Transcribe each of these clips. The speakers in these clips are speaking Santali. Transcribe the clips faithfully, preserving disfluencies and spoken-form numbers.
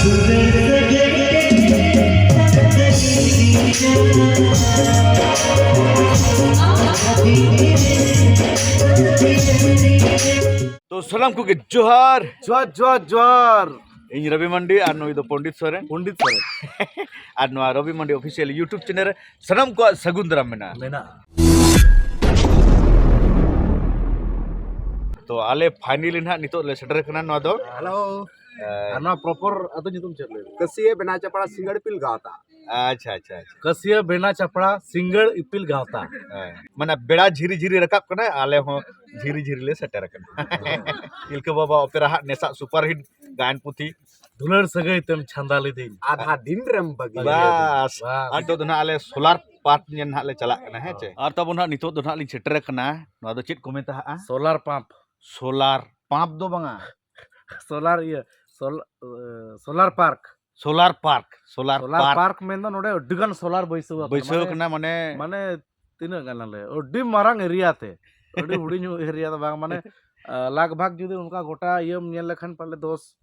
ᱛᱚ ᱥᱟᱱᱟᱢ ᱠᱚᱜᱮ ᱡᱚᱦᱟᱨ᱾ ᱡᱚᱦᱟᱨ, ᱡᱚᱦᱟᱨ, ᱡᱚᱦᱟᱨ᱾ ᱤᱧ ᱨᱚᱵᱤ ᱢᱟᱱᱰᱤ ᱟᱨ ᱱᱩᱭ ᱫᱚ ᱯᱚᱱᱰᱤᱛ ᱥᱚᱨᱮᱱ᱾ ᱯᱚᱱᱰᱤᱛ ᱥᱚᱨᱮᱱ᱾ ᱟᱨ ᱱᱚᱣᱟ ᱨᱚᱵᱤ ᱢᱟᱱᱰᱤ ᱚᱯᱷᱤᱥᱤᱭᱟᱞ YouTube ᱪᱮᱱᱮᱞ ᱨᱮ ᱥᱟᱱᱟᱢ ᱠᱚᱣᱟᱜ ᱥᱟᱹᱜᱩᱱ ᱫᱟᱨᱟᱢ ᱢᱮᱱᱟᱜᱼᱟ᱾ ᱢᱮᱱᱟᱜᱼᱟ᱾ ᱛᱚ ᱟᱞᱮ ᱯᱷᱟᱭᱱᱮᱞᱤ ᱱᱟᱦᱟᱜ ᱱᱤᱛᱚᱜ ᱞᱮ ᱥᱮᱴᱮᱨ ᱠᱟᱱᱟ ᱱᱚᱣᱟ ᱫᱚ᱾ ᱦᱮᱞᱳ᱾ ᱮ, ᱟᱨ ᱱᱚᱣᱟ ᱯᱨᱚᱯᱚᱨ ᱟᱹᱛᱩ ᱧᱩᱛᱩᱢ ᱪᱮᱫ ᱞᱟᱹᱭ ᱢᱮ? ᱠᱟᱹᱥᱤᱭᱟᱹ ᱵᱮᱱᱟ ᱪᱟᱯᱲᱟ ᱥᱤᱸᱜᱟᱹᱲ ᱤᱯᱤᱞ ᱜᱟᱶᱛᱟ᱾ ᱟᱪᱪᱷᱟ, ᱟᱪᱪᱷᱟ, ᱟᱪᱪᱷᱟ᱾ ᱠᱟᱹᱥᱤᱭᱟᱹ ᱵᱮᱱᱟ ᱪᱟᱯᱲᱟ ᱥᱤᱸᱜᱟᱹᱲ ᱤᱯᱤᱞ ᱜᱟᱶᱛᱟ᱾ ᱦᱮᱸ, ᱢᱟᱱᱮ ᱵᱮᱲᱟ ᱡᱷᱤᱨᱤ ᱡᱷᱤᱨᱤ ᱨᱟᱠᱟᱵ ᱠᱟᱱᱟ, ᱟᱞᱮ ᱦᱚᱸ ᱡᱷᱤᱨᱤ ᱡᱷᱤᱨᱤ ᱞᱮ ᱥᱮᱴᱮᱨ ᱟᱠᱟᱱᱟ᱾ ᱛᱤᱞᱠᱟᱹ ᱵᱟᱵᱟ ᱚᱯᱮᱨᱟ ᱦᱟᱜ ᱱᱮᱥᱟᱜ ᱥᱩᱯᱟᱨ ᱦᱤᱴ ᱜᱟᱭᱟᱱ ᱯᱩᱛᱷᱤ᱾ ᱫᱩᱞᱟᱹᱲ ᱥᱟᱹᱜᱟᱹᱭ ᱛᱮᱢ ᱪᱷᱟᱸᱫᱟ ᱞᱤᱫᱤᱧ᱾ ᱟᱫᱷᱟ ᱫᱤᱱ ᱨᱮᱢ ᱵᱟᱹᱜᱤ ᱵᱟᱥ᱾ ᱞᱮᱫᱤᱧ᱾ ᱵᱟᱥ᱾ ᱱᱤᱛᱚᱜ ᱫᱚ ᱱᱟᱦᱟᱜ ᱟᱞᱮ ᱥᱳᱞᱟᱨ ᱯᱟᱨᱠ ᱧᱮᱞ ᱱᱟᱦᱟᱜ ᱞᱮ ᱪᱟᱞᱟᱜ ᱠᱟᱱᱟ, ᱦᱮᱸ ᱪᱮ? ᱟᱨ ᱛᱟᱵᱚᱱ ᱱᱟᱦᱟᱜ ᱱᱤᱛᱚᱜ ᱫᱚ ᱱᱟᱦᱟᱜ ᱞᱤᱧ ᱥᱮᱴᱮᱨ ᱟᱠᱟᱱᱟ, ᱱᱚᱣᱟ ᱫᱚ ᱪᱮᱫ ᱠᱚ ᱢᱮᱛᱟᱜᱼᱟ? Solar pump. ᱥᱳᱞᱟᱨ ᱯᱟᱢᱯ ᱫᱚ ᱵᱟᱝᱟ᱾ ᱥᱳᱞᱟᱨ ᱤᱭᱟᱹ, ᱥᱳᱞ-, ᱮ, solar park. Solar park, solar solar park. Park ᱢᱮᱱᱫᱚ ᱱᱚᱰᱮ ᱟᱹᱰᱤ ᱜᱟᱱ ᱥᱳᱞᱟᱨ ᱵᱟᱹᱭᱥᱟᱹᱣ ᱟᱠᱟᱱᱟ᱾ ᱵᱟᱹᱭᱥᱟᱹᱣ ᱢᱟᱱᱮ, ᱟᱠᱟᱱᱟ, ᱢᱟᱱᱮ ᱢᱟᱱᱮ ᱛᱤᱱᱟᱹᱜ ᱜᱟᱱ ᱟᱞᱮ? ᱟᱹᱰᱤ ᱢᱟᱨᱟᱝ ᱮᱨᱤᱭᱟ ᱛᱮ, ᱟᱹᱰᱤ ᱦᱩᱰᱤᱧ ᱮᱨᱤᱭᱟ ᱫᱚ ᱵᱟᱝ, ᱢᱟᱱᱮ, ᱟ, ᱞᱟᱜᱽ ᱵᱷᱟᱜᱽ ᱡᱩᱫᱤ ᱚᱱᱠᱟ ᱜᱚᱴᱟ ᱤᱭᱟᱹᱢ ᱧᱮᱞ ᱞᱮᱠᱷᱟᱱ ᱯᱟᱞᱮ ᱫᱚᱥ,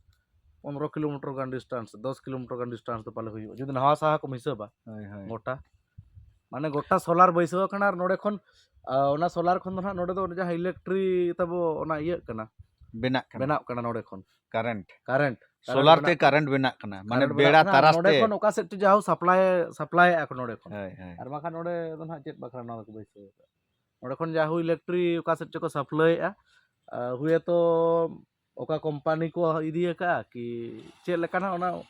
ᱯᱚᱱᱨᱚ ᱠᱤᱞᱳᱢᱤᱴᱟᱨ ᱜᱟᱱ ᱰᱤᱥᱴᱟᱱᱥ, ᱫᱚᱥ ᱠᱤᱞᱳᱢᱤᱴᱟᱨ ᱜᱟᱱ ᱰᱤᱥᱴᱟᱱᱥ ᱫᱚ ᱯᱟᱞᱮ ᱦᱩᱭᱩᱜᱼᱟ, ᱡᱩᱫᱤ ᱱᱟᱣᱟ ᱥᱟᱦᱟ ᱠᱚᱢ ᱦᱤᱥᱟᱹᱵᱟ᱾ ᱦᱳᱭ, ᱦᱳᱭ᱾ ᱜᱚᱴᱟ, ᱢᱟᱱᱮ ᱜᱚᱴᱟ ᱥᱳᱞᱟᱨ ᱵᱟᱹᱭᱥᱟᱹᱣ ᱟᱠᱟᱱᱟ, ᱟᱨ ᱱᱚᱰᱮ ᱠᱷᱚᱱ, ᱟ, ᱚᱱᱟ ᱥᱳᱞᱟᱨ ᱠᱷᱚᱱ ᱫᱚ ᱱᱟᱦᱟᱜ ᱱᱚᱰᱮ ᱫᱚ ᱡᱟᱦᱟᱸ ᱤᱞᱮᱠᱴᱨᱤ ᱛᱟᱵᱚ ᱚᱱᱟ ᱤᱭᱟᱹᱜ ᱠᱟᱱᱟ, ᱵᱮᱱᱟᱜ ᱠᱟᱱᱟ᱾ ᱵᱮᱱᱟᱜ ᱠᱟᱱᱟ ᱱᱚᱰᱮ ᱠᱷᱚᱱ᱾ ᱠᱟᱨᱮᱱᱴ᱾ ᱠᱟᱨᱮᱱᱴ᱾ ᱥᱳᱞᱟᱨ ᱛᱮ ᱵᱮᱱᱟᱜ ᱠᱟᱨᱮᱱᱴ ᱵᱮᱱᱟᱜ ᱠᱟᱱᱟ, ᱢᱟᱱᱮ ᱠᱟᱨᱮᱱᱴ ᱵᱮᱲᱟ ᱵᱮᱱᱟᱜ ᱠᱟᱱᱟ, ᱛᱟᱨᱟᱥ ᱱᱚᱰᱮ ᱛᱮ᱾ ᱠᱷᱚᱱ ᱚᱠᱟ ᱥᱮᱫ ᱪᱚ ᱡᱟᱦᱳ ᱥᱟᱯᱞᱟᱭ, ᱥᱟᱯᱞᱟᱭᱮᱫᱼᱟ ᱠᱚ ᱱᱚᱰᱮ ᱠᱷᱚᱱ᱾ ᱦᱳᱭ, ᱦᱳᱭ᱾ ᱟᱨ ᱵᱟᱝᱠᱷᱟᱱ ᱱᱚᱰᱮ ᱫᱚ ᱱᱟᱦᱟᱜ ᱪᱮᱫ ᱵᱟᱠᱷᱨᱟ ᱱᱚᱣᱟ ᱫᱚᱠᱚ ᱵᱟᱹᱭᱥᱟᱹᱣ ᱟᱠᱟᱫᱼᱟ? ᱱᱚᱰᱮ ᱠᱷᱚᱱ ᱡᱟᱦᱳ ᱤᱞᱮᱠᱴᱨᱤ ᱚᱠᱟ ᱥᱮᱫ ᱪᱚᱠᱚ ᱥᱟᱯᱞᱟᱭᱮᱫᱼᱟ, ᱟ, ᱦᱩᱭᱛᱚ ᱚᱠᱟ ᱠᱳᱢᱯᱟᱱᱤ ᱠᱚ ᱤᱫᱤ ᱟᱠᱟᱫᱼᱟ ᱠᱤ ᱪᱮᱫ ᱞᱮᱠᱟ ᱱᱟᱦᱟᱜ ᱚᱱᱟ ᱞᱟᱹᱭ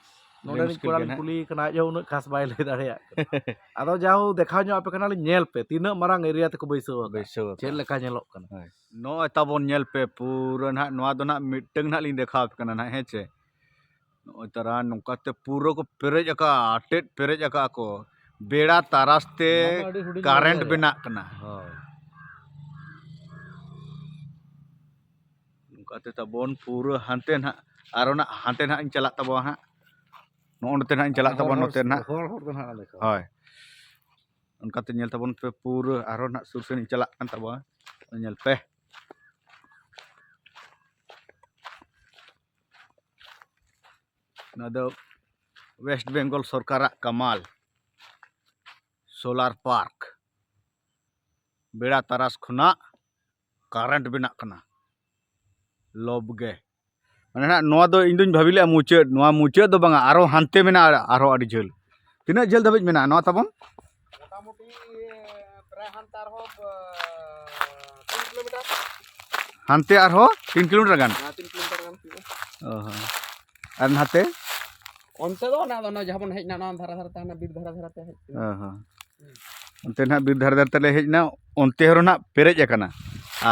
ᱱᱚᱰᱮᱱᱤᱡ ᱢᱩᱥᱠᱤᱞ ᱜᱮ ᱠᱚᱲᱟᱧ ᱱᱟᱦᱟᱜ᱾ ᱠᱩᱞᱤ ᱠᱟᱱᱟ, ᱟᱡ ᱦᱚᱸ ᱩᱱᱟᱹᱜ ᱠᱷᱟᱥ ᱵᱟᱭ ᱞᱟᱹᱭ ᱫᱟᱲᱮᱭᱟᱜ ᱠᱟᱱᱟ᱾ ᱟᱫᱚ ᱡᱟᱦᱳ ᱫᱮᱠᱷᱟᱣ ᱧᱚᱜ ᱟᱯᱮ ᱠᱟᱱᱟᱞᱤᱧ, ᱧᱮᱞ ᱯᱮ ᱛᱤᱱᱟᱹᱜ ᱢᱟᱨᱟᱝ ᱮᱨᱤᱭᱟ ᱛᱮᱠᱚ ᱵᱟᱹᱭᱥᱟᱹᱣ ᱟᱠᱟᱫᱼᱟ, ᱵᱟᱹᱭᱥᱟᱹᱣ ᱟᱠᱟᱫᱼᱟ᱾ ᱪᱮᱫ ᱞᱮᱠᱟ ᱧᱮᱞᱚᱜ ᱠᱟᱱᱟ᱾ ᱦᱳᱭ᱾ ᱱᱚᱜᱼᱚᱭ ᱛᱟᱵᱚᱱ ᱧᱮᱞ ᱯᱮ, ᱯᱩᱨᱟᱹ ᱱᱟᱦᱟᱜ ᱱᱚᱣᱟ ᱫᱚ ᱱᱟᱦᱟᱜ ᱢᱤᱫᱴᱟᱝ ᱱᱟᱦᱟᱜ ᱞᱤᱧ ᱫᱮᱠᱷᱟᱣ ᱟᱯᱮ ᱠᱟᱱᱟ ᱱᱟᱦᱟᱜ, ᱦᱮᱸ ᱪᱮ? ᱱᱚᱜᱼᱚᱭ ᱛᱟᱨᱟ ᱱᱚᱝᱠᱟ ᱛᱮ ᱯᱩᱨᱟᱹ ᱠᱚ ᱯᱮᱨᱮᱡ ᱟᱠᱟᱜᱼᱟ, ᱟᱴᱮᱫ ᱯᱮᱨᱮᱡ ᱟᱠᱟᱜᱼᱟ ᱠᱚ᱾ ᱵᱮᱲᱟ ᱛᱟᱨᱟᱥ ᱛᱮ ᱱᱚᱣᱟ ᱢᱟ ᱟᱹᱰᱤ ᱦᱩᱰᱤᱧ ᱠᱟᱨᱮᱱᱴ ᱮᱨᱤᱭᱟ ᱨᱮ᱾ ᱵᱮᱱᱟᱜ ᱠᱟᱱᱟ᱾ ᱦᱳᱭ᱾ ᱱᱚᱝᱠᱟ ᱛᱮ ᱛᱟᱵᱚᱱ ᱯᱩᱨᱟᱹ ᱦᱟᱱᱛᱮ ᱱᱟᱦᱟᱜ, ᱟᱨᱚ ᱱᱟᱜ ᱦᱟᱱᱛᱮ ᱱᱟᱦᱟᱜ ᱤᱧ ᱪᱟᱞᱟᱜ ᱛᱟᱵᱚᱱᱟ ᱦᱟᱸᱜ᱾ ᱱᱚᱜᱼᱚ ᱱᱚᱛᱮ ᱱᱟᱦᱟᱜ ᱤᱧ ᱪᱟᱞᱟᱜ ᱦᱚᱲ, ᱛᱟᱵᱚᱱᱟ, ᱦᱚᱲ, ᱱᱚᱛᱮ ᱱᱟᱦᱟᱜ᱾ ᱦᱚᱲ, ᱦᱚᱲ ᱫᱚ ᱱᱟᱦᱟᱜ ᱞᱮᱠᱷᱟ᱾ ᱦᱳᱭ᱾ ᱚᱱᱠᱟᱛᱮ ᱧᱮᱞ ᱛᱟᱵᱚᱱ ᱯᱮ, ᱯᱩᱨᱟᱹ ᱟᱨᱦᱚᱸ ᱱᱟᱦᱟᱜ ᱥᱩᱨ ᱥᱮᱫ ᱤᱧ ᱪᱟᱞᱟᱜ ᱠᱟᱱ ᱛᱟᱵᱚᱱᱟ᱾ ᱧᱮᱞ ᱯᱮ᱾ ᱱᱚᱣᱟ ᱫᱚ ᱳᱭᱮᱥᱴ ᱵᱮᱝᱜᱚᱞ ᱥᱚᱨᱠᱟᱨᱟᱜ ᱠᱟᱢᱟᱞ, ᱥᱳᱞᱟᱨ ᱯᱟᱨᱠ᱾ ᱵᱮᱲᱟ ᱛᱟᱨᱟᱥ ᱠᱷᱚᱱᱟᱜ ᱠᱟᱨᱮᱱᱴ ᱵᱮᱱᱟᱜ ᱠᱟᱱᱟ, ᱞᱚᱵᱽ ᱜᱮ᱾ ᱢᱟᱱᱮ ᱱᱟᱦᱟᱜ ᱱᱚᱣᱟ ᱫᱚ ᱤᱧ ᱫᱩᱧ ᱵᱷᱟᱵᱤ ᱞᱮᱜᱼᱟ ᱢᱩᱪᱟᱹᱫ, ᱱᱚᱣᱟ ᱢᱩᱪᱟᱹᱫ ᱫᱚ ᱵᱟᱝᱟ, ᱟᱨᱦᱚᱸ ᱦᱟᱱᱛᱮ ᱢᱮᱱᱟᱜᱼᱟ, ᱟᱨᱦᱚᱸ ᱟᱹᱰᱤ ᱡᱷᱟᱹᱞ᱾ ᱛᱤᱱᱟᱹᱜ ᱡᱷᱟᱹᱞ ᱫᱷᱟᱹᱵᱤᱡ ᱢᱮᱱᱟᱜᱼᱟ ᱱᱚᱣᱟ ᱛᱟᱵᱚᱱ? ᱢᱚᱴᱟᱢᱩᱴᱤ ᱯᱨᱟᱭ ᱦᱟᱱᱛᱮ ᱟᱨᱦᱚᱸ ᱛᱤᱱ ᱠᱤᱞᱳᱢᱤᱴᱟᱨ᱾ ᱦᱟᱱᱛᱮ ᱟᱨᱦᱚᱸ ᱛᱤᱱ ᱠᱤᱞᱳᱢᱤᱴᱟᱨ ᱜᱟᱱ? ᱦᱮᱸ, ᱛᱤᱱ ᱠᱤᱞᱳᱢᱤᱴᱟᱨ ᱜᱟᱱ ᱦᱩᱭᱩᱜᱼᱟ᱾ ᱚ ᱦᱚᱸ᱾ ᱟᱨ ᱱᱟᱛᱮ? ᱚᱱᱛᱮ ᱫᱚ ᱚᱱᱟ, ᱚᱱᱟ ᱡᱟᱦᱟᱸ ᱵᱚᱱ ᱦᱮᱡ ᱮᱱᱟ, ᱚᱱᱟ ᱫᱷᱟᱨᱟ ᱫᱷᱟᱨᱟ ᱛᱮ, ᱦᱟᱱᱟ ᱵᱤᱨ ᱫᱷᱟᱨᱟ ᱫᱷᱟᱨᱟ ᱛᱮ ᱦᱮᱡ ᱮᱱᱟ᱾ ᱚ ᱦᱚᱸ᱾ ᱚᱱᱛᱮ ᱱᱟᱦᱟᱜ ᱵᱤᱨ ᱫᱷᱟᱨᱮ ᱫᱷᱟᱨᱮ ᱛᱮᱞᱮ ᱦᱮᱡ ᱮᱱᱟ, ᱚᱱᱛᱮ ᱦᱚᱸ ᱱᱟᱦᱟᱜ ᱯᱮᱨᱮᱡ ᱟᱠᱟᱱᱟ᱾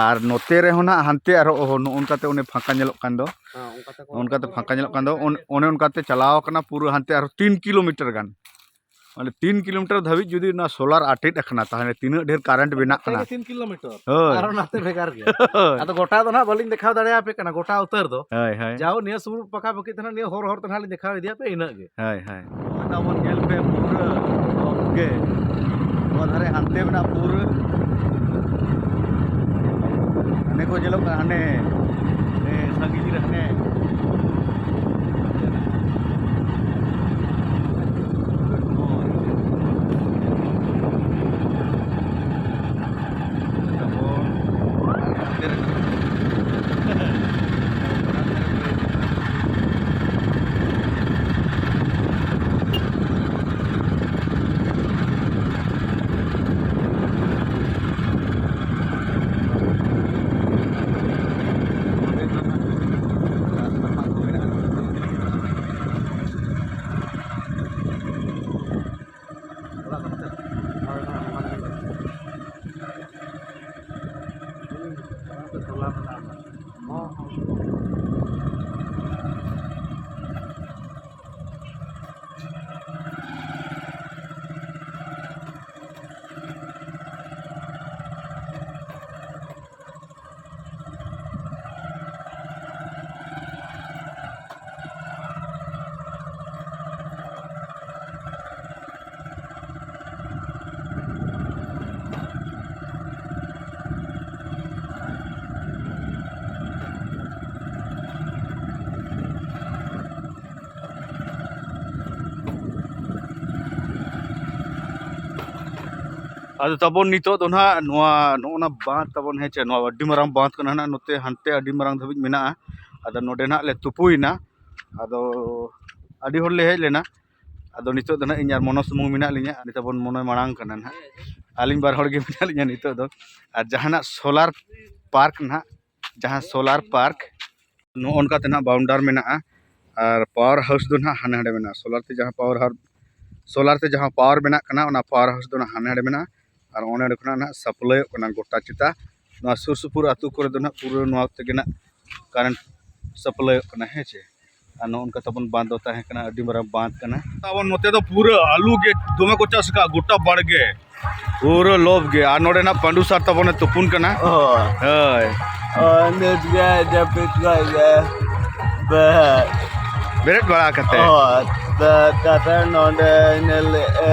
ᱟᱨ ᱱᱚᱛᱮ ᱨᱮᱦᱚᱸ ᱱᱟᱦᱟᱜ ᱦᱟᱱᱛᱮ ᱟᱨᱦᱚᱸ, ᱚᱦᱚ, ᱱᱚᱜᱼᱚ ᱱᱚᱝᱠᱟᱛᱮ ᱚᱱᱮ ᱯᱷᱟᱸᱠᱟ ᱧᱮᱞᱚᱜ ᱠᱟᱱ ᱫᱚ, ᱦᱮᱸ, ᱚᱱᱠᱟᱛᱮ ᱠᱚ ᱚᱱᱠᱟᱛᱮ ᱯᱷᱟᱸᱠᱟ ᱧᱮᱞᱚᱜ ᱠᱟᱱ ᱫᱚ, ᱚᱱ-, ᱚᱱᱮ ᱚᱱᱠᱟᱛᱮ ᱪᱟᱞᱟᱣ ᱟᱠᱟᱱᱟ ᱯᱩᱨᱟᱹ ᱦᱟᱱᱛᱮ ᱟᱨᱦᱚᱸ ᱛᱤᱱ ᱠᱤᱞᱳᱢᱤᱴᱟᱨ ᱜᱟᱱ᱾ ᱢᱟᱱᱮ ᱛᱤᱱ ᱠᱤᱞᱳᱢᱤᱴᱟᱨ ᱫᱷᱟᱹᱵᱤᱡ ᱡᱩᱫᱤ ᱚᱱᱟ ᱥᱳᱞᱟᱨ ᱟᱴᱮᱫ ᱟᱠᱟᱱᱟ, ᱛᱟᱦᱚᱞᱮ ᱛᱤᱱᱟᱹᱜ ᱰᱷᱮᱨ ᱠᱟᱨᱮᱱᱴ ᱵᱮᱱᱟᱜ ᱠᱟᱱᱟ᱾ ᱛᱤᱱ ᱠᱤᱞᱳᱢᱤᱴᱟᱨ᱾ ᱦᱳᱭ᱾ ᱟᱨᱦᱚᱸ ᱱᱟᱛᱮ ᱵᱷᱮᱜᱟᱨ ᱜᱮᱭᱟ᱾ ᱦᱳᱭ᱾ ᱟᱫᱚ ᱜᱚᱴᱟ ᱫᱚ ᱱᱟᱦᱟᱜ ᱵᱟᱹᱞᱤᱧ ᱫᱮᱠᱷᱟᱣ ᱫᱟᱲᱮᱭᱟᱯᱮ ᱠᱟᱱᱟ, ᱜᱚᱴᱟ ᱩᱛᱟᱹᱨ ᱫᱚ᱾ ᱦᱳᱭ, ᱦᱳᱭ᱾ ᱡᱟᱣ ᱱᱤᱭᱟᱹ ᱥᱩᱨ ᱯᱟᱠᱟᱯᱟᱠᱤ ᱛᱮ ᱱᱟᱦᱟᱜ ᱱᱤᱭᱟᱹ ᱦᱚᱨ ᱦᱚᱨ ᱛᱮ ᱱᱟᱦᱟᱜ ᱞᱤᱧ ᱫᱮᱠᱷᱟᱣ ᱤᱫᱤᱭᱟᱯᱮ, ᱤᱱᱟᱹᱜ ᱜᱮ᱾ ᱦᱳᱭ, ᱦᱳᱭ᱾ ᱱᱚᱣᱟ ᱛᱟᱵᱚᱱ ᱧᱮᱞ ᱯᱮ ᱯᱩᱨᱟᱹ ᱜᱮ᱾ ᱱᱚᱣᱟ ᱫᱷᱟᱨᱮ ᱦᱟᱱᱛᱮ ᱢᱮᱱᱟᱜᱼᱟ ᱯᱩᱨᱟᱹ᱾ ᱦᱟᱱᱮ ᱠᱚ ᱧᱮᱞᱚᱜ ᱠᱟᱱᱟ, ᱦᱟᱱᱮ, ᱦᱟᱱᱮ ᱥᱟᱺᱜᱤᱧ ᱨᱮ ᱦᱟᱱᱮ᱾ ᱟᱫᱚ ᱛᱟᱵᱚᱱ ᱱᱤᱛᱚᱜ ᱫᱚ ᱱᱟᱦᱟᱜ ᱱᱚᱣᱟ ᱱᱚᱜᱼᱚ ᱱᱟ ᱵᱟᱸᱫᱷ ᱛᱟᱵᱚᱱ, ᱦᱮᱸ ᱪᱮ, ᱱᱚᱣᱟ ᱟᱹᱰᱤ ᱢᱟᱨᱟᱝ ᱵᱟᱸᱫᱷ ᱠᱟᱱᱟ ᱱᱟᱦᱟᱜ, ᱱᱚᱛᱮ ᱦᱟᱱᱛᱮ ᱟᱹᱰᱤ ᱢᱟᱨᱟᱝ ᱫᱷᱟᱹᱵᱤᱡ ᱢᱮᱱᱟᱜᱼᱟ᱾ ᱟᱫᱚ ᱱᱚᱰᱮ ᱱᱟᱦᱟᱜ ᱞᱮ ᱛᱩᱯᱩᱭᱮᱱᱟ᱾ ᱟᱫᱚ ᱟᱹᱰᱤ ᱦᱚᱲ ᱞᱮ ᱦᱮᱡ ᱞᱮᱱᱟ᱾ ᱟᱫᱚ ᱱᱤᱛᱚᱜ ᱫᱚ ᱱᱟᱦᱟᱜ ᱤᱧ ᱟᱨ ᱢᱚᱱᱚ ᱥᱩᱢᱩᱝ ᱢᱮᱱᱟᱜ ᱞᱤᱧᱟ᱾ ᱱᱤᱛᱚᱜ ᱵᱚᱱ ᱢᱚᱱᱚ ᱢᱟᱲᱟᱝ ᱠᱟᱱᱟ ᱱᱟᱦᱟᱜ, ᱟᱹᱞᱤᱧ ᱵᱟᱨ ᱦᱚᱲ ᱜᱮ ᱢᱮᱱᱟᱜ ᱞᱤᱧᱟ ᱱᱤᱛᱚᱜ ᱫᱚ᱾ ᱟᱨ ᱡᱟᱦᱟᱱᱟᱜ ᱥᱳᱞᱟᱨ ᱯᱟᱨᱠ ᱱᱟᱦᱟᱜ, ᱡᱟᱦᱟᱸ ᱥᱳᱞᱟᱨ ᱯᱟᱨᱠ, ᱱᱚᱜᱼᱚ ᱱᱚᱝᱠᱟ ᱛᱮ ᱱᱟᱦᱟᱜ ᱵᱟᱣᱩᱱᱰᱟᱨ ᱢᱮᱱᱟᱜᱼᱟ᱾ ᱟᱨ ᱯᱟᱣᱟᱨ ᱦᱟᱣᱩᱥ ᱫᱚ ᱱᱟᱦᱟᱜ ᱦᱟᱱᱮ ᱦᱟᱸᱰᱮ ᱢᱮᱱᱟᱜᱼᱟ᱾ ᱥᱳᱞᱟᱨ ᱛᱮ ᱡᱟᱦᱟᱸ ᱯᱟᱣᱟᱨ ᱦᱟᱣᱩᱥ, ᱥᱳᱞᱟᱨ ᱛᱮ ᱡᱟᱦᱟᱸ ᱯᱟᱣᱟᱨ ᱵᱮᱱᱟᱜ ᱠᱟᱱᱟ, ᱚᱱᱟ ᱯᱟᱣᱟᱨ ᱦᱟᱣᱩᱥ ᱫᱚ ᱱᱟᱦᱟᱜ ᱦᱟᱱᱮ ᱦᱟᱸᱰᱮ ᱢᱮᱱᱟᱜᱼᱟ᱾ ᱟᱨ ᱚᱸᱰᱮ ᱠᱷᱚᱱᱟᱜ ᱱᱟᱦᱟᱜ ᱥᱟᱯᱞᱟᱭᱚᱜ ᱠᱟᱱᱟ ᱜᱚᱴᱟ ᱪᱮᱛᱟ᱾ ᱱᱚᱣᱟ ᱥᱩᱨ ᱥᱩᱯᱩᱨ ᱟᱹᱛᱩ ᱠᱚᱨᱮ ᱫᱚ ᱱᱟᱦᱟᱜ ᱯᱩᱨᱟᱹ ᱱᱚᱣᱟ ᱛᱮᱜᱮ ᱱᱟᱦᱟᱜ ᱠᱟᱨᱮᱱᱴ ᱥᱟᱯᱞᱟᱭᱚᱜ ᱠᱟᱱᱟ, ᱦᱮᱸ ᱪᱮ᱾ ᱟᱨ ᱱᱚᱜᱼᱚ ᱱᱚᱝᱠᱟ ᱛᱟᱵᱚᱱ ᱵᱟᱸᱫᱷ ᱫᱚ ᱛᱟᱦᱮᱸ ᱠᱟᱱᱟ, ᱟᱹᱰᱤ ᱢᱟᱨᱟᱝ ᱵᱟᱸᱫᱷ ᱠᱟᱱᱟ᱾ ᱛᱟᱵᱚᱱ ᱱᱚᱛᱮ ᱫᱚ ᱯᱩᱨᱟᱹ ᱟᱹᱞᱩ ᱜᱮ ᱫᱚᱢᱮ ᱠᱚ ᱪᱟᱥ ᱟᱠᱟᱫᱼᱟ, ᱜᱚᱴᱟ ᱵᱟᱲᱜᱮ᱾ ᱯᱩᱨᱟᱹ ᱞᱚᱵ ᱜᱮ᱾ ᱟᱨ ᱱᱚᱰᱮ ᱱᱟᱜ ᱯᱟᱹᱰᱩ ᱥᱟᱨ ᱛᱟᱵᱚᱱᱮ ᱛᱩᱯᱩᱱ ᱠᱟᱱᱟ᱾ ᱦᱳᱭ᱾ ᱦᱳᱭ᱾ ᱟᱨ ᱱᱤᱛ ᱜᱮ ᱡᱟᱹᱯᱤᱫ ᱠᱷᱚᱡ ᱜᱮ ᱵᱮᱨᱮᱫ᱾ ᱵᱮᱨᱮᱫ ᱵᱟᱲᱟ ᱠᱟᱛᱮ᱾ ᱦᱳᱭ᱾ ᱵᱮᱨᱮᱫ ᱠᱟᱛᱮ ᱱᱚᱰᱮ ᱧᱮᱞᱮᱫᱼᱟ,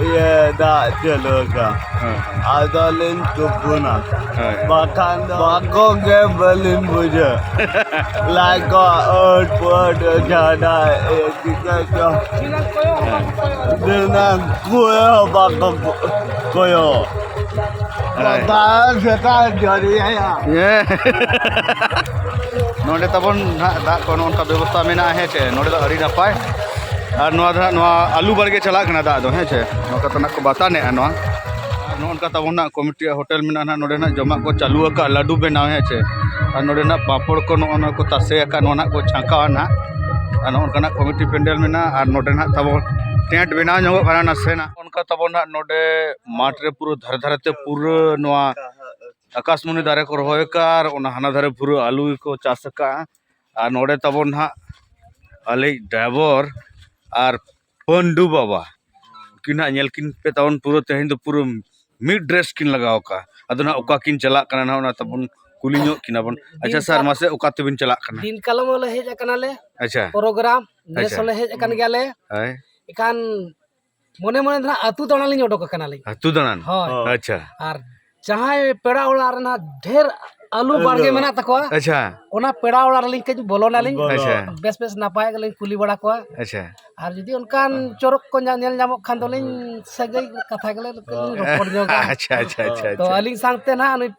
ᱤᱭᱟᱹ, ᱫᱟᱜ ᱪᱟᱹᱞᱩ ᱟᱠᱟᱱ᱾ ᱦᱮᱸ᱾ ᱟᱫᱚ ᱞᱤᱧ ᱛᱩᱯᱩᱱᱟ᱾ ᱦᱳᱭ᱾ ᱵᱟᱠᱷᱟᱱ ᱫᱚ ᱵᱟᱠᱚ ᱜᱮ ᱵᱟᱹᱞᱤᱧ ᱵᱩᱡᱷᱟᱹᱣ᱾ ᱞᱟᱡ ᱠᱚ ᱟᱹᱴ ᱯᱟᱹᱴ ᱡᱷᱟᱰᱟ, ᱤᱭᱟᱹ, ᱪᱤᱠᱟᱹ ᱪᱚ᱾ ᱫᱤᱱᱟᱹᱢ ᱠᱚᱭᱚᱜ ᱦᱚᱸ ᱵᱟᱠᱚ ᱠᱚᱭᱚᱜ᱾ ᱦᱳᱭ᱾ ᱵᱟᱵᱟ ᱥᱮᱛᱟ ᱡᱚᱨᱤᱭᱟᱭᱟ᱾ ᱦᱮᱸ᱾ ᱱᱚᱰᱮ ᱛᱟᱵᱚᱱ ᱱᱟᱦᱟᱜ ᱫᱟᱜ ᱠᱚ ᱱᱚᱜᱼᱚ ᱱᱚᱝᱠᱟ ᱵᱮᱵᱚᱥᱛᱷᱟ ᱢᱮᱱᱟᱜᱼᱟ, ᱦᱮᱸ ᱪᱮ? ᱱᱚᱰᱮ ᱫᱚ ᱟᱹᱰᱤ ᱱᱟᱯᱟᱭ᱾ ᱟᱨ ᱱᱚᱣᱟ ᱫᱚ ᱱᱟᱦᱟᱜ ᱱᱚᱣᱟ ᱟᱹᱞᱩ ᱵᱟᱲᱜᱮ ᱪᱟᱞᱟᱜ ᱠᱟᱱᱟ ᱫᱟᱜ ᱫᱚ, ᱦᱮᱸ ᱪᱮ? ᱱᱚᱝᱠᱟ ᱛᱮ ᱱᱟᱜ ᱠᱚ ᱵᱟᱛᱟᱱᱮᱜᱼᱟ ᱱᱚᱣᱟ᱾ ᱟᱨ ᱱᱚᱜᱼᱚ ᱱᱚᱝᱠᱟ ᱛᱟᱵᱚᱱ ᱱᱟᱜ ᱠᱚᱢᱤᱴᱤᱭᱟᱜ ᱦᱳᱴᱮᱞ ᱢᱮᱱᱟᱜᱼᱟ ᱱᱟᱦᱟᱜ, ᱱᱚᱰᱮ ᱱᱟᱜ ᱡᱚᱢᱟᱜ ᱠᱚ ᱪᱟᱹᱞᱩ ᱟᱠᱟᱫᱼᱟ, ᱞᱟᱹᱰᱩ ᱵᱮᱱᱟᱣ, ᱦᱮᱸ ᱪᱮ? ᱟᱨ ᱱᱚᱰᱮ ᱱᱟᱜ ᱯᱟᱯᱚᱲ ᱠᱚ ᱱᱚᱜᱼᱚ ᱱᱚᱣᱟ ᱠᱚ ᱛᱟᱥᱮ ᱟᱠᱟᱫ, ᱱᱚᱣᱟ ᱱᱟᱜ ᱠᱚ ᱪᱷᱟᱸᱠᱟᱣᱟ ᱱᱟᱜ᱾ ᱟᱨ ᱱᱚᱜᱼᱚ ᱱᱚᱝᱠᱟᱱᱟᱜ ᱠᱚᱢᱤᱴᱤ ᱯᱮᱱᱰᱮᱞ ᱢᱮᱱᱟᱜᱼᱟ᱾ ᱟᱨ ᱱᱚᱰᱮ ᱱᱟᱜ ᱛᱟᱵᱚᱱ ᱴᱮᱱᱴ ᱵᱮᱱᱟᱣ ᱧᱚᱜᱚᱜ ᱠᱟᱱᱟ ᱱᱟᱥᱮᱱᱟᱜ᱾ ᱚᱱᱠᱟ ᱛᱟᱵᱚᱱ ᱱᱟᱜ ᱱᱚᱰᱮ ᱢᱟᱴᱷ ᱨᱮ ᱯᱩᱨᱟᱹ ᱫᱷᱟᱨᱮ ᱫᱷᱟᱨᱮ ᱛᱮ ᱯᱩᱨᱟᱹ ᱱᱚᱣᱟ ᱟᱠᱟᱥᱢᱩᱱᱤ ᱫᱟᱨᱮ ᱠᱚ ᱨᱚᱦᱚᱭ ᱟᱠᱟᱫ, ᱟᱨ ᱚᱱᱟ ᱦᱟᱱᱟ ᱫᱷᱟᱨᱮ ᱯᱩᱨᱟᱹ ᱟᱹᱞᱩ ᱜᱮᱠᱚ ᱪᱟᱥ ᱟᱠᱟᱫᱼᱟ᱾ ᱟᱨ ᱱᱚᱰᱮ ᱛᱟᱵᱚᱱ ᱱᱟᱦᱟᱜ ᱟᱞᱮᱭᱤᱡ ᱰᱨᱟᱭᱵᱷᱟᱨ ᱟᱨ ᱯᱟᱹᱱᱰᱩ ᱵᱟᱵᱟ, ᱩᱱᱠᱤᱱ ᱦᱟᱸᱜ ᱧᱮᱞ ᱠᱤᱱ ᱯᱮ ᱛᱟᱵᱚᱱ, ᱯᱩᱨᱟᱹ ᱛᱮᱦᱮᱧ ᱫᱚ ᱯᱩᱨᱟᱹ ᱢᱤᱫ ᱰᱨᱮᱥ ᱠᱤᱱ ᱞᱟᱜᱟᱣ ᱟᱠᱟᱫᱼᱟ᱾ ᱟᱫᱚ ᱱᱟᱦᱟᱜ ᱚᱠᱟ ᱠᱤᱱ ᱪᱟᱞᱟᱜ ᱠᱟᱱᱟ ᱱᱟᱦᱟᱜ, ᱚᱱᱟ ᱛᱟᱵᱚᱱ ᱠᱩᱞᱤ ᱧᱚᱜ ᱠᱤᱱᱟ ᱵᱚᱱ᱾ ᱟᱪᱪᱷᱟ ᱫᱤᱱ ᱥᱟᱨ, ᱠᱟᱞ-, ᱢᱟᱥᱮ ᱚᱠᱟ ᱛᱮᱵᱤᱱ ᱪᱟᱞᱟᱜ ᱠᱟᱱᱟ? ᱫᱤᱱ ᱠᱟᱞᱚᱢ ᱦᱚᱸᱞᱮ ᱦᱮᱡ ᱟᱠᱟᱱᱟᱞᱮ᱾ ᱟᱪᱪᱷᱟ᱾ ᱯᱨᱳᱜᱨᱟᱢ ᱱᱮᱥ ᱟᱪᱪᱷᱟ᱾ ᱦᱚᱸᱞᱮ ᱦᱮᱡ ᱟᱠᱟᱱ ᱜᱮᱭᱟᱞᱮ᱾ ᱦᱳᱭ᱾ ᱮᱱᱠᱷᱟᱱ ᱢᱚᱱᱮ ᱢᱚᱱᱮ ᱫᱚ ᱱᱟᱦᱟᱜ ᱟᱹᱛᱩ ᱫᱟᱬᱟᱱ ᱞᱤᱧ ᱚᱰᱚᱠ ᱟᱠᱟᱱᱟᱞᱤᱧ᱾ ᱟᱹᱛᱩ ᱫᱟᱬᱟᱱ? ᱦᱳᱭ᱾ ᱦᱳᱭ᱾ ᱟᱪᱪᱷᱟ᱾ ᱟᱨ ᱡᱟᱦᱟᱸᱭ ᱯᱮᱲᱟ ᱚᱲᱟᱜ ᱨᱮ ᱱᱟᱦᱟᱜ ᱰᱷᱮᱨ ᱟᱹᱞᱩ ᱟᱹᱞᱩ᱾ ᱵᱟᱲᱜᱮ ᱢᱮᱱᱟᱜ ᱛᱟᱠᱚᱣᱟ, ᱟᱪᱪᱷᱟ᱾ ᱚᱱᱟ ᱯᱮᱲᱟ ᱚᱲᱟᱜ ᱨᱮᱞᱤᱧ ᱠᱟᱹᱡ ᱵᱚᱞᱚᱱᱟᱞᱤᱧ᱾ ᱵᱚᱞᱚ᱾ ᱟᱪᱪᱷᱟ᱾ ᱵᱮᱥ ᱵᱮᱥ ᱱᱟᱯᱟᱭ ᱜᱮᱞᱤᱧ ᱠᱩᱞᱤ ᱵᱟᱲᱟ ᱠᱚᱣᱟ᱾ ᱟᱪᱪᱷᱟ᱾ ᱟᱨ ᱡᱩᱫᱤ ᱚᱱᱠᱟᱱ ᱪᱚᱨᱚᱠ ᱠᱚ ᱧᱟ- ᱧᱮᱞ ᱧᱟᱢᱚᱜ ᱠᱷᱟᱱ ᱫᱚᱞᱤᱧ ᱥᱟᱹᱜᱟᱹᱭ ᱠᱟᱛᱷᱟ ᱜᱮᱞᱮ ᱞᱤᱧ ᱨᱚᱯᱚᱲ ᱧᱚᱜᱟ᱾ ᱟᱪᱪᱷᱟ, ᱟᱪᱪᱷᱟ, ᱟᱪᱪᱷᱟ, ᱛᱚ ᱟᱪᱪᱷᱟ᱾ ᱟᱹᱞᱤᱧ ᱥᱟᱶᱛᱮ ᱱᱟᱦᱟᱜ ᱱᱩᱭ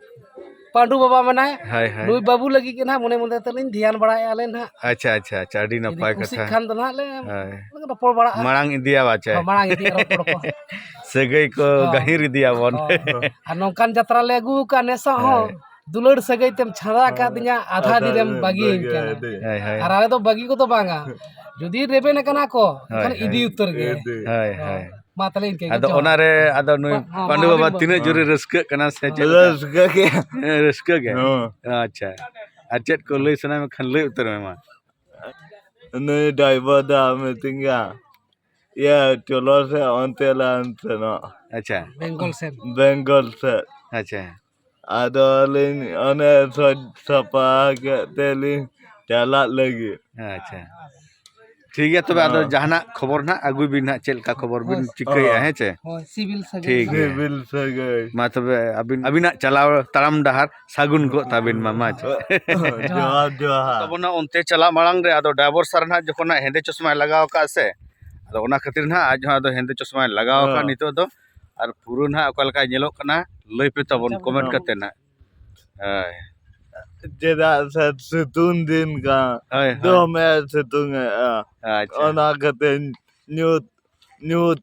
ᱯᱟᱹᱰᱩ ᱵᱟᱵᱟ ᱢᱮᱱᱟᱭ᱾ ᱦᱳᱭ, ᱦᱳᱭ᱾ ᱱᱩᱭ ᱵᱟᱹᱵᱩ ᱞᱟᱹᱜᱤᱫ ᱜᱮ ᱱᱟᱦᱟᱜ ᱢᱚᱱᱮ ᱢᱚᱱᱮ ᱛᱮᱞᱤᱧ ᱫᱷᱮᱭᱟᱱ ᱵᱟᱲᱟᱭᱮᱫᱼᱟ ᱞᱮ ᱱᱟᱦᱟᱜ᱾ ᱟᱪᱪᱷᱟ, ᱟᱪᱪᱷᱟ, ᱟᱪᱪᱷᱟ, ᱟᱹᱰᱤ ᱡᱩᱫᱤ ᱱᱟᱯᱟᱭ ᱠᱩᱥᱤᱜ ᱠᱟᱛᱷᱟ᱾ ᱠᱷᱟᱱ ᱫᱚ ᱱᱟᱦᱟᱜ ᱞᱮ ᱦᱳᱭ᱾ ᱨᱚᱯᱚᱲ ᱵᱟᱲᱟᱜᱼᱟ᱾ ᱢᱟᱲᱟᱝ ᱤᱫᱤᱭᱟ ᱵᱟᱪᱮ᱾ ᱦᱚᱸ, ᱢᱟᱲᱟᱝ ᱤᱫᱤᱭᱟ ᱨᱚᱯᱚᱲ ᱠᱚ᱾ ᱥᱟᱹᱜᱟᱹᱭ ᱠᱚ ᱦᱚᱸ᱾ ᱜᱟᱹᱦᱤᱨ ᱤᱫᱤᱭᱟᱵᱚᱱ᱾ ᱦᱚᱸ᱾ ᱟᱨ ᱱᱚᱝᱠᱟᱱ ᱡᱟᱛᱨᱟ ᱞᱮ ᱟᱹᱜᱩ ᱟᱠᱟᱫᱼᱟ ᱱᱮᱥᱚᱜ ᱦᱚᱸ᱾ ᱦᱳᱭ᱾ ᱫᱩᱞᱟᱹᱲ ᱥᱟᱹᱜᱟᱹᱭ ᱛᱮᱢ ᱪᱷᱟᱸᱫᱟ ᱟᱠᱟᱫᱤᱧᱟ, ᱟᱫᱷᱟ ᱫᱤᱱᱮᱢ ᱵᱟᱹᱜᱤᱭᱟᱹᱧ ᱠᱟᱱᱟ᱾ ᱦᱳᱭ, ᱦᱳᱭ᱾ ᱟᱨ ᱟᱞᱮ ᱫᱚ ᱵᱟᱹᱜᱤ ᱠᱚᱫᱚ ᱵᱟᱝᱟ᱾ ᱡᱩᱫᱤ ᱨᱮᱵᱮᱱ ᱟᱠᱟᱱᱟ ᱠᱚ, ᱦᱳᱭ, ᱮᱱᱠᱷᱟᱱ ᱦᱳᱭ᱾ ᱤᱫᱤ ᱩᱛᱟᱹᱨ ᱜᱮ᱾ ᱤᱫᱤ᱾ ᱦᱳᱭ, ᱦᱚᱸ᱾ ᱦᱳᱭ᱾ ᱢᱟ ᱛᱟᱦᱞᱮ ᱤᱱᱠᱟᱹ ᱜᱮ, ᱟᱫᱚ ᱡᱚᱦᱟᱨ᱾ ᱚᱱᱟᱨᱮ ᱟᱫᱚ ᱱᱩᱭ ᱯᱟ-, ᱦᱚᱸ, ᱯᱟᱺᱰᱩ ᱢᱟ ᱵᱟᱵᱟ ᱟᱹᱵᱤᱱ ᱛᱤᱱᱟᱹᱜ ᱡᱳᱨᱮ ᱨᱟᱹᱥᱠᱟᱹᱜ ᱠᱟᱱᱟ ᱥᱮ ᱪᱮᱫ ᱞᱮᱠᱟ? ᱨᱟᱹᱥᱠᱟᱹ ᱜᱮ᱾ ᱦᱮᱸ, ᱨᱟᱹᱥᱠᱟᱹ ᱜᱮ᱾ ᱦᱚᱸ᱾ ᱟᱪᱪᱷᱟ᱾ ᱟᱨ ᱪᱮᱫ ᱠᱚ ᱞᱟᱹᱭ ᱥᱟᱱᱟᱭᱮᱫ ᱢᱮ ᱠᱷᱟᱱ ᱞᱟᱹᱭ ᱩᱛᱟᱹᱨ ᱢᱮ ᱢᱟ᱾ ᱱᱩᱭ ᱰᱟᱭᱵᱷᱟᱨ ᱫᱟ ᱢᱤᱛᱟᱹᱧ ᱠᱟᱱᱟ, ᱤᱭᱟᱹ, ᱪᱚᱞᱚ ᱥᱮ ᱚᱱᱛᱮ ᱞᱟᱝ ᱥᱮᱱᱚᱜ᱾ ᱟᱪᱪᱷᱟ᱾ ᱵᱮᱝᱜᱚᱞ ᱥᱮᱫ᱾ ᱵᱮᱝᱜᱚᱞ ᱥᱮᱫ᱾ ᱟᱪᱪᱷᱟ᱾ ᱟᱫᱚ ᱟᱹᱞᱤᱧ ᱚᱱᱮ ᱥᱚᱡᱽ ᱥᱟᱯᱷᱟ ᱠᱮᱫ ᱛᱮᱞᱤᱧ ᱪᱟᱞᱟᱜ ᱞᱟᱹᱜᱤᱫ᱾ ᱟᱪᱪᱷᱟ᱾ ᱴᱷᱤᱠ ᱜᱮᱭᱟ, ᱛᱚᱵᱮ ᱟᱫᱚ ᱦᱮᱸ᱾ ᱡᱟᱦᱟᱱᱟᱜ ᱠᱷᱚᱵᱚᱨ ᱱᱟᱜ ᱟᱹᱜᱩᱭ ᱵᱤᱱ ᱱᱟᱜ, ᱪᱮᱫ ᱞᱮᱠᱟ ᱠᱷᱚᱵᱚᱨ ᱵᱤᱱ ᱦᱳᱭ᱾ ᱪᱤᱠᱟᱹᱭᱮᱫᱼᱟ, ᱦᱳᱭ᱾ ᱦᱮᱸ ᱪᱮ? ᱦᱳᱭ, ᱥᱤᱵᱤᱞ ᱥᱟᱹᱜᱟᱹᱭ᱾ ᱴᱷᱤᱠ ᱜᱮᱭᱟ᱾ ᱥᱤᱵᱤᱞ ᱥᱟᱹᱜᱟᱹᱭ᱾ ᱢᱟ ᱛᱚᱵᱮ ᱟᱹᱵᱤᱱ, ᱟᱹᱵᱤᱱᱟᱜ ᱪᱟᱞᱟᱣ ᱛᱟᱲᱟᱢ ᱰᱟᱦᱟᱨ ᱥᱟᱹᱜᱩᱱ ᱠᱚᱜ ᱛᱟᱵᱤᱱ ᱢᱟ, ᱢᱟ ᱪᱮ? ᱡᱚᱦᱟᱨ, ᱡᱚᱦᱟᱨ᱾ ᱛᱟᱵᱚᱱᱟ ᱚᱱᱛᱮ ᱪᱟᱞᱟᱜ ᱢᱟᱲᱟᱝ ᱨᱮ ᱟᱫᱚ ᱰᱟᱭᱵᱚᱨ ᱥᱟᱨ ᱱᱟᱜ ᱡᱚᱠᱷᱚᱱ ᱱᱟᱜ ᱦᱮᱸᱫᱮ ᱪᱚᱥᱢᱟᱭ ᱞᱟᱜᱟᱣ ᱟᱠᱟᱫ ᱥᱮ, ᱟᱫᱚ ᱚᱱᱟ ᱠᱷᱟᱹᱛᱤᱨ ᱱᱟᱜ ᱟᱡ ᱦᱚᱸ ᱟᱫᱚ ᱦᱮᱸᱫᱮ ᱪᱚᱥᱢᱟᱭ ᱞᱟᱜᱟᱣ ᱟᱠᱟᱫ ᱦᱮᱸ᱾ ᱱᱤᱛᱚᱜ ᱫᱚ᱾ ᱟᱨ ᱯᱩᱨᱟᱹ ᱱᱟᱜ ᱚᱠᱟ ᱞᱮᱠᱟᱭ ᱧᱮᱞᱚᱜ ᱠᱟᱱᱟ, ᱞᱟᱹᱭ ᱯᱮ ᱛᱟᱵᱚᱱ ᱟᱪᱪᱷᱟ, ᱠᱚᱢᱮᱱᱴ ᱵᱚᱭᱦᱟ᱾ ᱠᱟᱛᱮ ᱱᱟᱜ᱾ ᱦᱳᱭ᱾ ᱪᱮᱫᱟᱜ ᱥᱮ ᱥᱤᱛᱩᱝ ᱫᱤᱱ ᱠᱟᱱᱟ, ᱦᱳᱭ, ᱦᱳᱭ᱾ ᱫᱚᱢᱮ ᱥᱤᱛᱩᱝ ᱮᱜᱼᱟ᱾ ᱟᱪᱪᱷᱟ᱾ ᱚᱱᱟ ᱠᱷᱟᱹᱛᱤᱨ ᱧᱩᱛ, ᱧᱩᱛ,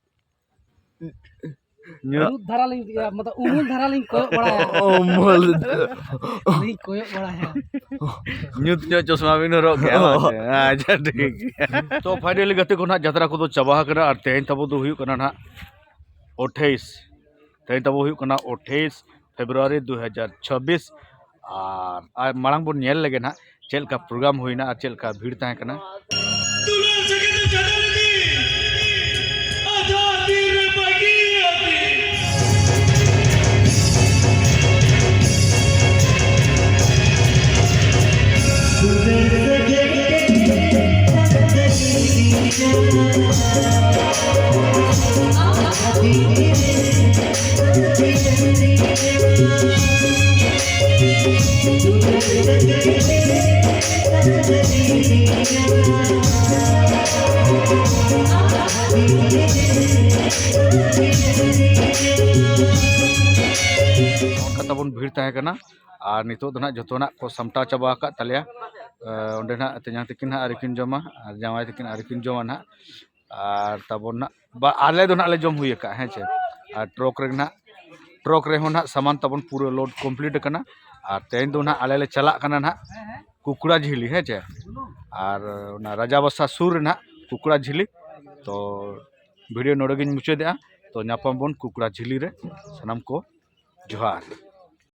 ᱧᱩᱛ᱾ ᱧᱩᱛ ᱫᱷᱟᱨᱟ ᱞᱤᱧ, ᱤᱭᱟᱹ, ᱢᱚᱛᱞᱚᱵ ᱩᱢᱩᱞ ᱫᱷᱟᱨᱟ ᱞᱤᱧ ᱠᱚᱭᱚᱜ ᱵᱟᱲᱟᱭᱟ᱾ ᱩᱢᱩᱞ᱾ ᱞᱤᱧ ᱠᱚᱭᱚᱜ ᱵᱟᱲᱟᱭᱟ᱾ ᱧᱩᱛ ᱧᱚᱜ ᱪᱚᱥᱢᱟ ᱵᱤᱱ ᱦᱚᱨᱚᱜ ᱠᱮᱜᱼᱟ, ᱵᱟᱝ ᱥᱮ? ᱟᱪᱪᱷᱟ, ᱴᱷᱤᱠ ᱜᱮᱭᱟ᱾ ᱛᱚ, finally ᱜᱟᱛᱮ ᱠᱚ ᱱᱟᱦᱟᱜ ᱡᱟᱛᱨᱟ ᱠᱚᱫᱚ ᱪᱟᱵᱟ ᱟᱠᱟᱱᱟ ᱟᱨ ᱛᱮᱦᱮᱧ ᱛᱟᱵᱚ ᱫᱚ ᱦᱩᱭᱩᱜ ᱠᱟᱱᱟ ᱱᱟᱦᱟᱜ ᱟᱴᱷᱟᱭᱤᱥ᱾ ᱛᱮᱦᱮᱧ ᱛᱟᱵᱚ ᱦᱩᱭᱩᱜ ᱠᱟᱱᱟ ᱟᱴᱷᱟᱭᱤᱥ ᱯᱷᱮᱵᱽᱨᱩᱣᱟᱨᱤ ᱫᱩ ᱦᱟᱡᱟᱨ ᱪᱷᱟᱵᱵᱤᱥ᱾ ᱟᱨ, ᱟᱨ ᱢᱟᱲᱟᱝ ᱵᱚᱱ ᱧᱮᱞ ᱞᱮᱜᱮ ᱱᱟᱦᱟᱜ ᱪᱮᱫ ᱞᱮᱠᱟ program ᱦᱩᱭᱱᱟ ᱟᱨ ᱪᱮᱫ ᱞᱮᱠᱟ ᱵᱷᱤᱲ ᱛᱟᱦᱮᱸ ᱠᱟᱱᱟ᱾ ᱛᱟᱦᱮᱸ ᱠᱟᱱᱟ᱾ ᱟᱨ ᱱᱤᱛᱚᱜ ᱫᱚ ᱱᱟᱦᱟᱜ ᱡᱚᱛᱚ ᱱᱟᱜ ᱠᱚ ᱥᱟᱢᱴᱟᱣ ᱪᱟᱵᱟ ᱟᱠᱟᱫ ᱛᱟᱞᱮᱭᱟ᱾ ᱮ, ᱚᱸᱰᱮ ᱱᱟᱜ ᱛᱮᱧᱟᱝ ᱛᱟᱹᱠᱤᱱ ᱦᱟᱸᱜ ᱟᱹᱣᱨᱤ ᱠᱤᱱ ᱡᱚᱢᱟ, ᱟᱨ ᱡᱟᱶᱟᱭ ᱛᱟᱹᱠᱤᱱ ᱟᱹᱣᱨᱤ ᱠᱤᱱ ᱡᱚᱢᱟ ᱱᱟᱦᱟᱜ᱾ ᱟᱨ ᱛᱟᱵᱚᱱ ᱱᱟᱜ ᱵᱟ, ᱟᱞᱮ ᱫᱚ ᱱᱟᱜ ᱞᱮ ᱡᱚᱢ ᱦᱩᱭ ᱟᱠᱟᱫᱼᱟ, ᱦᱮᱸ ᱪᱮ᱾ ᱟᱨ ᱴᱨᱚᱠ ᱨᱮ ᱱᱟᱜ, ᱴᱨᱚᱠ ᱨᱮᱦᱚᱸ ᱱᱟᱜ ᱥᱟᱢᱟᱱ ᱛᱟᱵᱚᱱ ᱯᱩᱨᱟᱹ ᱞᱳᱰ ᱠᱚᱢᱯᱞᱤᱴ ᱟᱠᱟᱱᱟ᱾ ᱟᱨ ᱛᱮᱦᱮᱧ ᱫᱚ ᱱᱟᱜ ᱟᱞᱮ ᱞᱮ ᱪᱟᱞᱟᱜ ᱠᱟᱱᱟ ᱱᱟᱜ ᱠᱩᱠᱲᱟ ᱡᱷᱤᱞᱤ, ᱦᱮᱸ ᱪᱮ᱾ ᱟᱨ ᱚᱱᱟ ᱨᱟᱡᱟᱵᱟᱥᱟ ᱥᱩᱨ ᱨᱮ ᱱᱟᱜ ᱠᱩᱠᱲᱟ ᱡᱷᱤᱞᱤ᱾ ᱛᱚ ᱵᱷᱤᱰᱤᱭᱳ ᱱᱚᱰᱮ ᱜᱤᱧ ᱢᱩᱪᱟᱹᱫᱮᱜᱼᱟ᱾ ᱛᱚ ᱧᱟᱯᱟᱢ ᱵᱚᱱ ᱠᱩᱠᱲᱟ ᱡᱷᱤᱞᱤ ᱨᱮ᱾ ᱥᱟᱱᱟᱢ ᱠᱚ ᱡᱚᱦᱟᱨ᱾